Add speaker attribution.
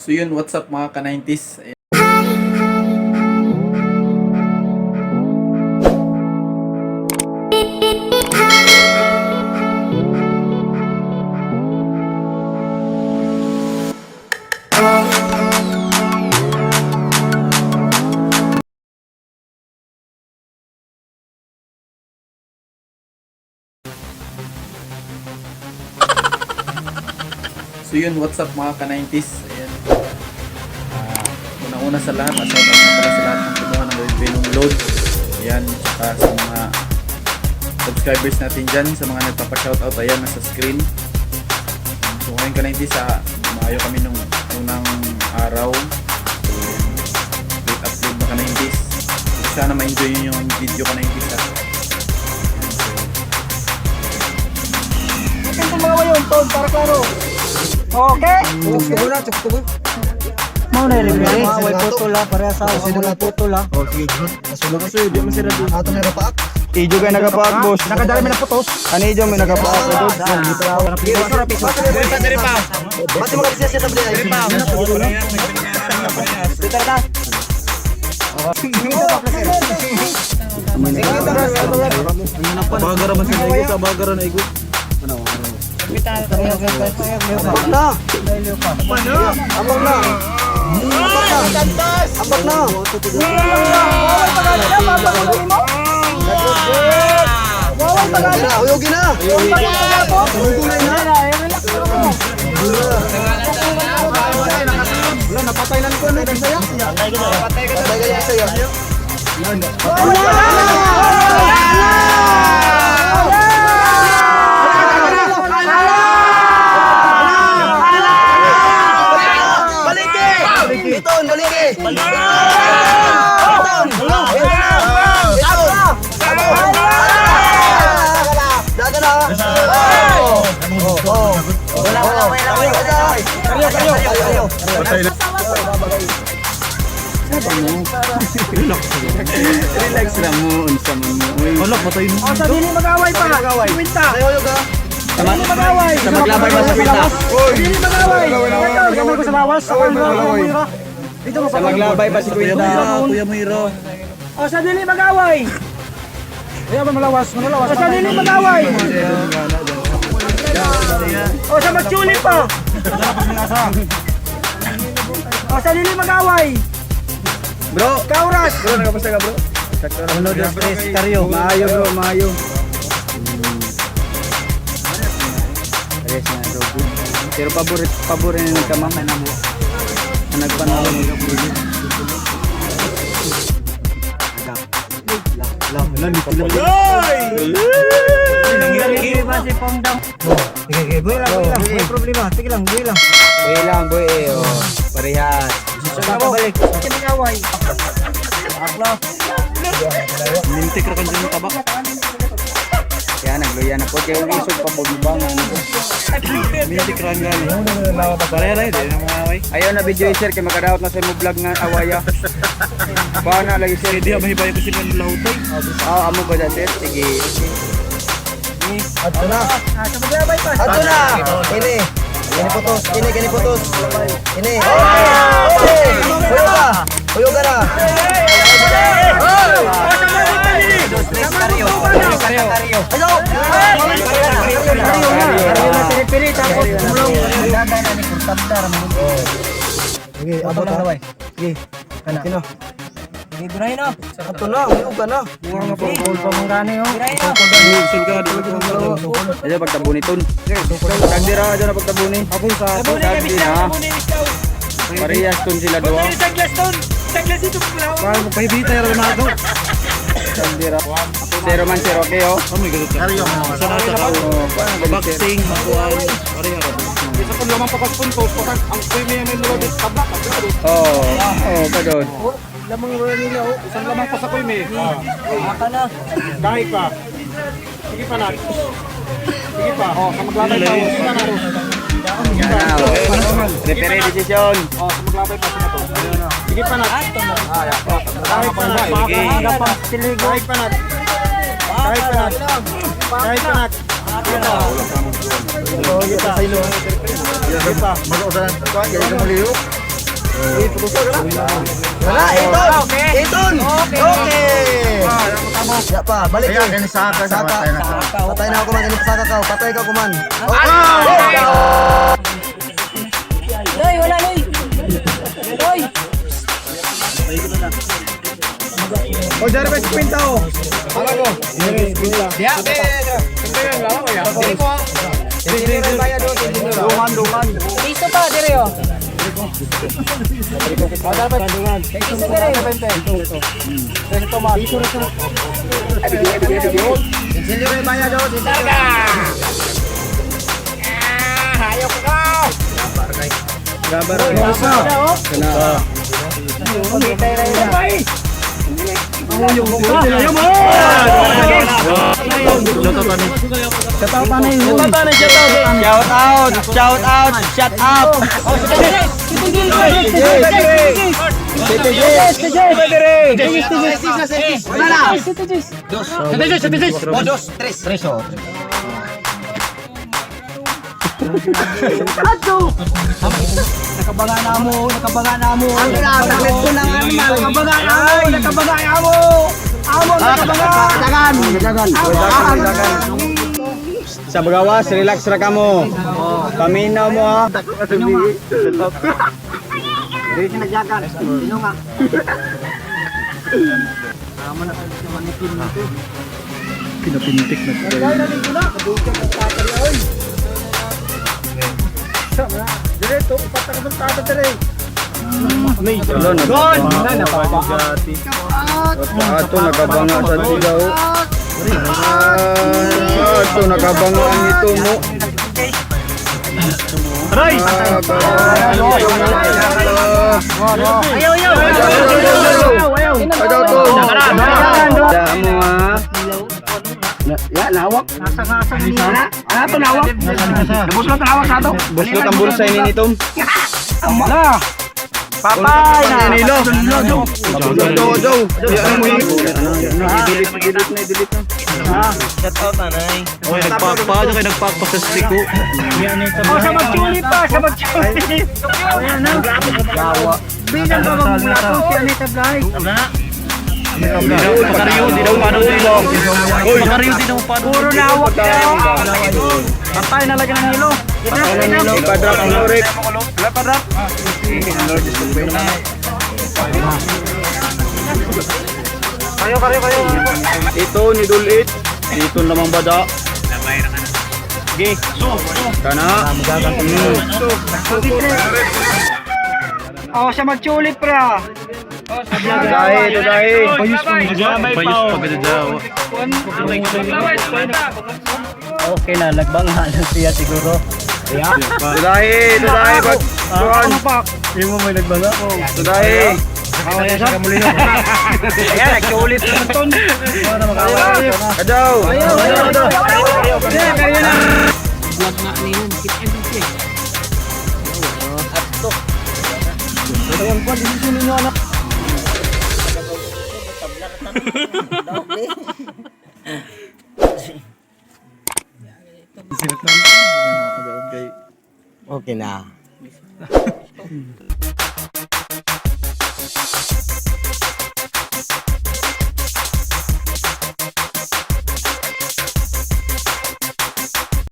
Speaker 1: So yun, what's up mga ka-90s? Ayan. So yun, what's up mga ka-90s? Ayan. Una-una sa lahat, shoutout na pala sa lahat ng kumuha ng Red Venom load. Ayan, tsaka sa mga subscribers natin dyan, sa mga nagpapa-shoutout, ayan, nasa screen. So ngayon ka-90s, dumayo kami nung unang araw. So ayan, late upload na ka-90s. So, sana ma-enjoy nyo yung video ka-90s ha. Ayan, so,
Speaker 2: Ito mga wayon, tol, para klaro. Okay? Mao na rin, way putol ha, pareha sa ako na putol ha.
Speaker 3: Oh, sige. Nasulog kasi, di man sila doon. Ato na rapaak.
Speaker 4: Ijo kay nagapaak, boss.
Speaker 2: Nakadali man ang putos.
Speaker 4: Ano ijo may nagapaak, boss?
Speaker 3: Pati mga siya siya tabli ay.
Speaker 4: Bagara man sila igo, sa bagara na igo.
Speaker 3: Ambak na. Ambak na. Ambak na. Ambak na.
Speaker 2: Waway pagali na, papakuluin mo. Waway pagali.
Speaker 3: Gina, uyogin na.
Speaker 2: Waway na. Relax na mo.
Speaker 3: Wala, napatay na ko ano Bisaya. Patay ka na Bisaya. Balike! Iton, balike! Iton! Iton! Daga na! Oh! Oh! Wala, wala, wala, wala. Karyo, karyo, karyo.
Speaker 4: Relax ra mo, unsa man mo. Uy.
Speaker 1: Wala, patay mo.
Speaker 2: O, sa dili mag-away pa. Kwenta.
Speaker 3: Ayaw, ayaw ka.
Speaker 2: Dili mag-away.
Speaker 4: Sa maglabay ba sa pinta?
Speaker 2: Dili mag-away. Ito, gamay ko sa lawas. Dito mo
Speaker 4: Sa maglabay ba si Kwinta?
Speaker 1: Kuya Moira.
Speaker 2: O, sa dili mag-away. O, sa dili mag-away. O, sa magtsuli pa. O, sa dili mag-away.
Speaker 4: Bro,
Speaker 2: Kauras.
Speaker 4: bro, nagapasta ka, bro? Uno, dos, tres, karyo. Maayo, bro, maayo. Parehas na, bro. Pero paborit, paborit na nagkamama na mo. Na nagpanalo.
Speaker 2: Sige, buhay lang, buhay lang. May problema. Sige lang, buhay lang.
Speaker 4: Buhay lang, boy eh. Oh, parehas.
Speaker 2: Balik. Sige, mag-away.
Speaker 1: Lintik ra kan dyan yung tabak.
Speaker 4: Kaya nagluya na po. Kaya yung isog pa po, ba nga ano.
Speaker 1: Lintik ra kan gani. Pareha ra yun, di na mga away.
Speaker 4: Ayaw na video eh, sir, kaya makadaot na sa imo vlog nga awaya. Baka na lagi sir.
Speaker 1: Kaya di mahibayo ko sila ng lahutay.
Speaker 4: Ah, amo ba dyan, sir? Sige.
Speaker 3: Ato na.
Speaker 2: Ah, sa maglabay pa.
Speaker 3: Ato na. Ini. Ini putos. Ini gini putos. Ini. Okay. Huyo ka. Huyo ka na.
Speaker 2: O, sa magutali. Sa magutali.
Speaker 3: Ayaw.
Speaker 2: Karyo na pinipili, tapos tumulong.
Speaker 3: Sige, abot ha. Sige. Sino?
Speaker 2: Sige, gunahin na.
Speaker 3: Ato na, huyo ka na.
Speaker 2: Pukul pa mong gani, oh.
Speaker 1: Sul ka di ba?
Speaker 4: Ayo pagtabuni ton. Tagdira aja na pagtabuni.
Speaker 2: Tabunin na
Speaker 4: Tagdi
Speaker 2: bisdaw,
Speaker 4: na.
Speaker 2: tabunin bisdaw.
Speaker 4: Parehas ton sila duha.
Speaker 2: Tabunin sa glass ton. Sa glass ito pula.
Speaker 1: Pahibita ra na ako.
Speaker 4: Tagdira. Zero man zero okay oh.
Speaker 1: Oh my God. Sa nasa ka.
Speaker 4: Oh, paano ganun, sir?
Speaker 1: Boxing, makuan. Pareha ra.
Speaker 5: Isa pang lamang pakas puntos, pakas ang premium may nulod is tabla, tabla.
Speaker 4: Oh, oh, padod.
Speaker 2: Lamang wala nila, oh.
Speaker 5: Isang lamang pa sa kuy
Speaker 2: Baka na.
Speaker 5: Kahit pa. Sige pa na. Sige pa. Oh, sa maglabay pa. Sige pa na.
Speaker 4: Yan na. Oh. Referee decision.
Speaker 5: Oh, sa maglabay pa sila to. Sige pa na. Kahit pa na. Kahit pa na. Kahit pa na. Kahit pa na. Sige pa. Sige pa.
Speaker 3: Mag-usahan. Kuan, ganito mo liyo. Putusan ka na. Wala, Iton! Iton! Okay! Ya pa, balik
Speaker 5: Kaya
Speaker 3: eh.
Speaker 5: gani saka sa
Speaker 3: Saka.
Speaker 5: patay na ka.
Speaker 3: Patay na ako man, ganito saka ka. Patay ka kuman. Okay!
Speaker 6: Loy, wala Loy. Loy.
Speaker 5: O Jarvis pinta o. Hala ko.
Speaker 6: Piso pa dire oh. Piso dire.
Speaker 4: Shout out! Shout out! Shut up!
Speaker 3: O, dos, tres. Tres, oh.
Speaker 2: Nakabaga na mo, nakabaga na mo. Ang taklit ko ng animal. Nakabaga na mo, nakabaga na mo. Amo, nakabaga.
Speaker 3: Dagan! Dagan!
Speaker 4: Dagan. Sa bagawas, relax ra ka mo. Paminaw mo ha.
Speaker 1: Pinapintik na to.
Speaker 4: Gon! Ato nakabanga sa sila oh. Ah, Ato nakabanga ang ito mo. Aray! Ayaw, ayaw! Ayaw, ayaw! Ayaw, mo ha. Ya, lawak.
Speaker 2: Ano to lawak? Nabuslot ang lawak sa ato.
Speaker 4: Buslot ang bulsa ini nito.
Speaker 2: Na. Papay na.
Speaker 4: Nilo. Jow, jow. Ya, mo I-delete, i-delete na, i-delete na.
Speaker 1: Oy, nagpakpa. Diyan kayo nagpakpa sa stick ko.
Speaker 2: Oh, sa magchuli pa, sa magchuli. Ayan na. Bilang ba magmula to si Anita Blay?
Speaker 1: Pakariyo, di daw paano dito. Oy, pakariyo, di daw paano.
Speaker 2: Puro lawak na. Patay na lagi ng hilo.
Speaker 4: Ipadrop ang lorik. Ito ni Dulit. Dito namang bada. Ge. Kana.
Speaker 2: Oh, sa magchuli pra.
Speaker 4: Dahi, ito dahi.
Speaker 1: Bayos pa ganda.
Speaker 4: Okay na, nagbangha na siya siguro. Ito dahi, ito dahi. Pag kuan.
Speaker 2: Hindi mo may nagbangha.
Speaker 4: Ito dahi.
Speaker 2: Ayan, nagchuli pa naman ton.
Speaker 4: Kadaw.
Speaker 3: Okay na.